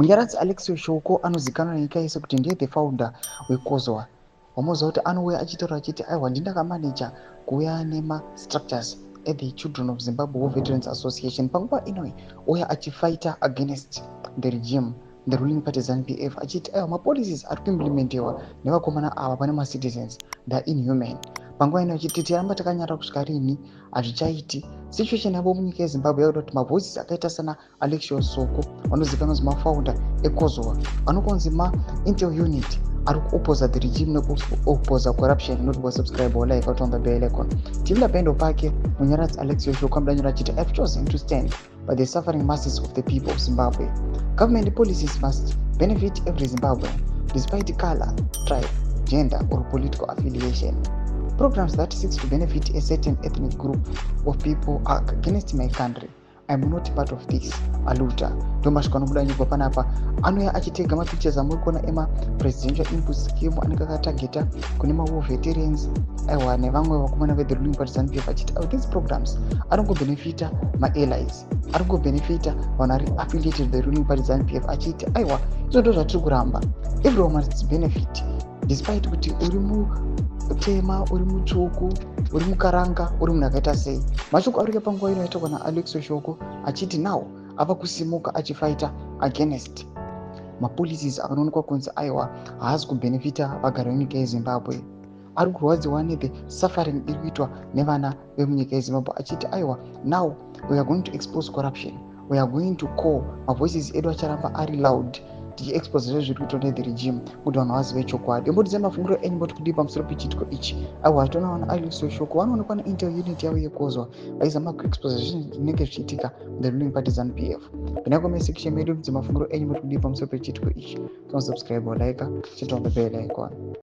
Munyaradzi Alexio Shoko anozikanwa nenyika yese kuti ndiye the founder weCOZWA. Wamuziva kuti anouya achitaura achiti, "Aiwa, ndindakamaneja kuuya nemastructures ethe Children of Zimbabwe War Veterans Association." Panguva inoi uya achifighta against the regime, the ruling party ZANU PF, achiti, "Aiwa, mapolicies ari kuimplementiwa nevakomana ava pane macitizens, they are inhuman." Panguva ino achiti, "Tiramba takanyara kusvika rini? Hazvichaiti." Situation yavo munyika yeZimbabwe yakuda kuti mavoices akaita sana Alexio Soko, vanozivikanwa kunzi mafounder eCOZWA, vanokunzi maintel unit ari kuopposa the regime nekuopposa corruption. Not kusubscribe or like, on the bell icon. Tivila pendo pake Munyaradzi Alexio Shoko amudanyora achiti, "I've chosen to stand by the suffering masses of the people of Zimbabwe. Government policies must benefit every Zimbabwean despite color, tribe, gender or political affiliation. Programs that seeks to benefit a certain ethnic group of people are against my country. I'm not part of this aluta." Ndomasvika anobuda nyigwa panapa, anouya achitega mapictures amuri kuona emapresidential input scheme anenge akatageta kune mawar veterans, aiwa, nevamwe vakomana vethe ruling party ZANU PF, achiti, "Oh, these programs ari kungobhenefita maallies, ari kungobhenefita vanhu ari affiliated the ruling party ZANU PF," achiti, "Aiwa, izvo ndo zvatiri kuramba. Everyone must benefit despite kuti uri mutema, uri mutsvuku, uri mukaranga, uri munhu akaita sei." Mashoko arike panguva ino aitaurwa naAlex Shoko achiti now ava kusimuka achifighta against mapolicies akanoonekwa kunzi, aiwa, haasi kubhenefita vagari venyika yeZimbabwe. Ari kurwadziwa nethe suffering iri kuitwa nevana vemunyika yeZimbabwe, achiti, "Aiwa, now we are going to expose corruption. We are going to call mavoices edu, acharamba ari loud tichiexpose zve zviri kuitwa nethe regime kuti vanhu vazive chokwadi." Imbotidzai mafungiro enyu, mboti kudii pamusoro pechiitiko ichi? Aiwa, tonaona Alex Shoko vanoonekwa neintel unit yavo yeCOZWA vaizama kuexpose zvinhu zvinenge zvichiitika the ruling party ZANU PF. Pinai comment section medu, dzemafungiro enyu, mboti kudii pamusoro pechiitiko ichi? Tonosubscribe, like, chit on the bell icon.